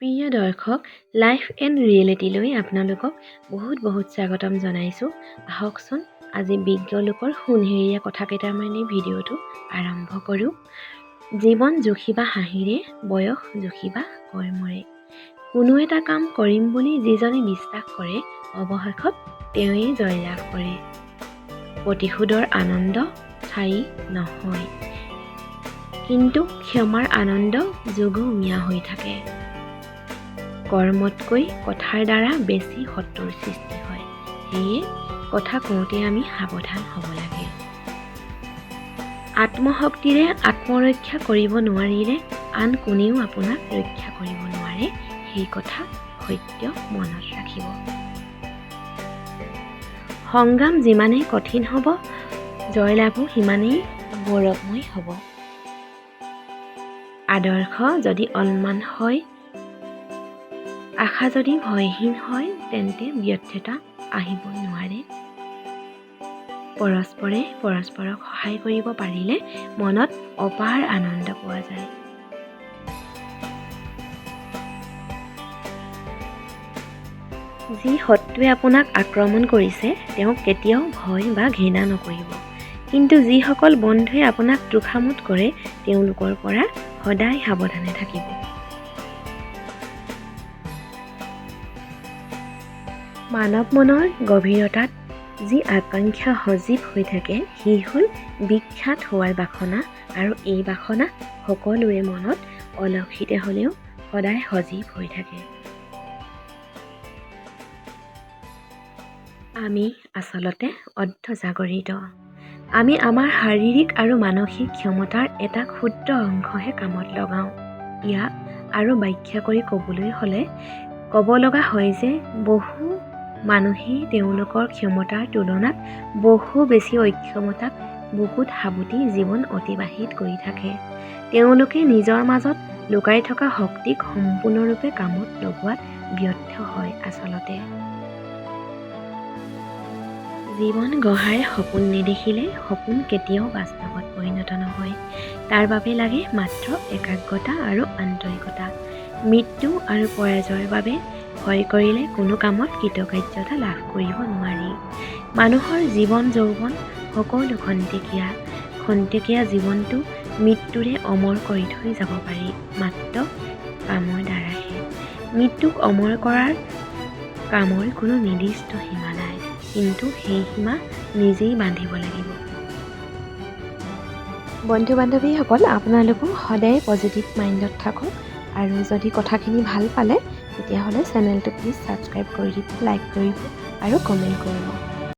প্ৰিয় দৰ্শক, life and ৰিয়েলিটিলৈ আপোনালোকক বহুত বহুত স্বাগতম জনাইছোঁ। আহকচোন, আজি বিজ্ঞ লোকৰ সোণসেৰীয়া কথা কেইটামানেৰে ভিডিঅ'টো আৰম্ভ কৰোঁ। জীৱন জুখিবা হাঁহিৰে, বয়স জুখিবা কৰ্মৰে। কোনো এটা কাম কৰিম বুলি যিজনে বিশ্বাস কৰে, অৱশেষত তেওঁৱেই জয়লাভ কৰে। প্ৰতিশোধৰ আনন্দ স্থায়ী নহয়, কিন্তু ক্ষমাৰ আনন্দ যুগমীয়া হৈ থাকে। কৰ্মতকৈ কথাৰ দ্বাৰা বেছি শত্ৰুৰ সৃষ্টি হয়, সেয়ে কথা কওঁতে আমি সাৱধান হ'ব লাগে। আত্মশক্তিৰে আত্মৰক্ষা কৰিব নোৱাৰিলে আন কোনেও আপোনাক ৰক্ষা কৰিব নোৱাৰে, সেই কথা সত্য মনত ৰাখিব। সংগ্ৰাম যিমানেই কঠিন হ'ব, জয়লাভো সিমানেই গৌৰৱময় হ'ব। আদৰ্শ যদি অলমান হয়, আশা যদি ভয়হীন হয়, তেন্তে ব্যৰ্থতা আহিব নোৱাৰে। পৰস্পৰে পৰস্পৰক সহায় কৰিব পাৰিলে মনত অপাৰ আনন্দ পোৱা যায়। যি শত্ৰুৱে আপোনাক আক্ৰমণ কৰিছে, তেওঁক কেতিয়াও ভয় বা ঘৃণা নকৰিব। কিন্তু যিসকল বন্ধুৱে আপোনাক তোষামোদ কৰে, তেওঁলোকৰ পৰা সদায় সাৱধানে থাকিব। মানৱ মনৰ গভীৰতাত যি আকাংক্ষা সজীৱ হৈ থাকে, সি হ'ল বিখ্যাত হোৱাৰ বাসনা, আৰু এই বাসনা সকলোৰে মনত অলক্ষিতে হ'লেও সদায় সজীৱ হৈ থাকে। আমি আচলতে অৰ্ধজাগৰিত। আমি আমাৰ শাৰীৰিক আৰু মানসিক ক্ষমতাৰ এটা ক্ষুদ্ৰ অংশহে কামত লগাওঁ। ইয়াক আৰু ব্যাখ্যা কৰি ক'বলৈ হ'লে ক'ব লগা হয় যে বহু মানুহেই তেওঁলোকৰ ক্ষমতাৰ তুলনাত বহু বেছি অক্ষমতাক বুকুত সাৱটি জীৱন অতিবাহিত কৰি থাকে। তেওঁলোকে নিজৰ মাজত লুকাই থকা শক্তিক সম্পূৰ্ণৰূপে কামত লগোৱাত ব্যৰ্থ হয়। আচলতে জীৱন গঢ়াৰ সপোন নেদেখিলে সপোন কেতিয়াও বাস্তৱত পৰিণত নহয়। তাৰ বাবে লাগে মাত্ৰ একাগ্ৰতা আৰু আন্তৰিকতা। মৃত্যু আৰু পৰাজয়ৰ বাবে ভয় কৰিলে কোনো কামত কৃতকাৰ্যতা লাভ কৰিব নোৱাৰি। মানুহৰ জীৱন যৌৱন সকলো খন্তেকীয়া। খন্তেকীয়া জীৱনটো মৃত্যুৰে অমৰ কৰি থৈ যাব পাৰি মাত্ৰ কামৰ দ্বাৰাহে। মৃত্যুক অমৰ কৰাৰ কামৰ কোনো নিৰ্দিষ্ট সীমা নাই, কিন্তু সেই সীমা নিজেই বান্ধিব লাগিব। বন্ধু বান্ধৱীসকল, আপোনালোকো সদায় পজিটিভ মাইণ্ডত থাকক, আৰু যদি কথাখিনি ভাল পালে, তেতিয়াহ'লে চেনেলটো প্লিজ ছাবস্ক্ৰাইব কৰি দিব, লাইক কৰিব আৰু কমেণ্ট কৰিব।